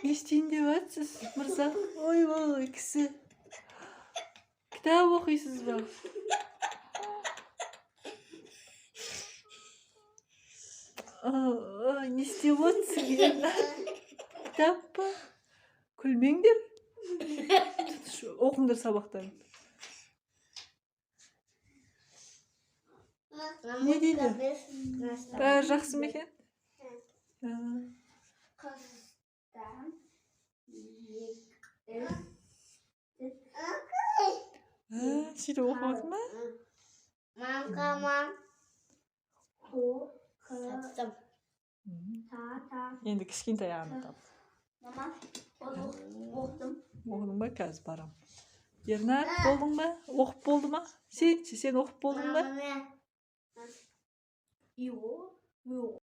Не істейін деп жатсыз, мырза? Ойбай, кісі, кітап оқисыз ба? Не істеп отырсың, Ернар? Кітап па? Күлмеңдер, тыныш оқыңдар сабақтарын. Не дейді? Бәрі жақсы ма екен? Қыздан екі. Сөйтіп оқып жатыр ма? Мам. К. Та. Енді кішкентай ағаны тап. Мама, оқыдым. Оқыдың ба? Қазір барамын. Ернар, болдың ба? Оқып болды ма? Сен ше, сен оқып болдың ба? Ио.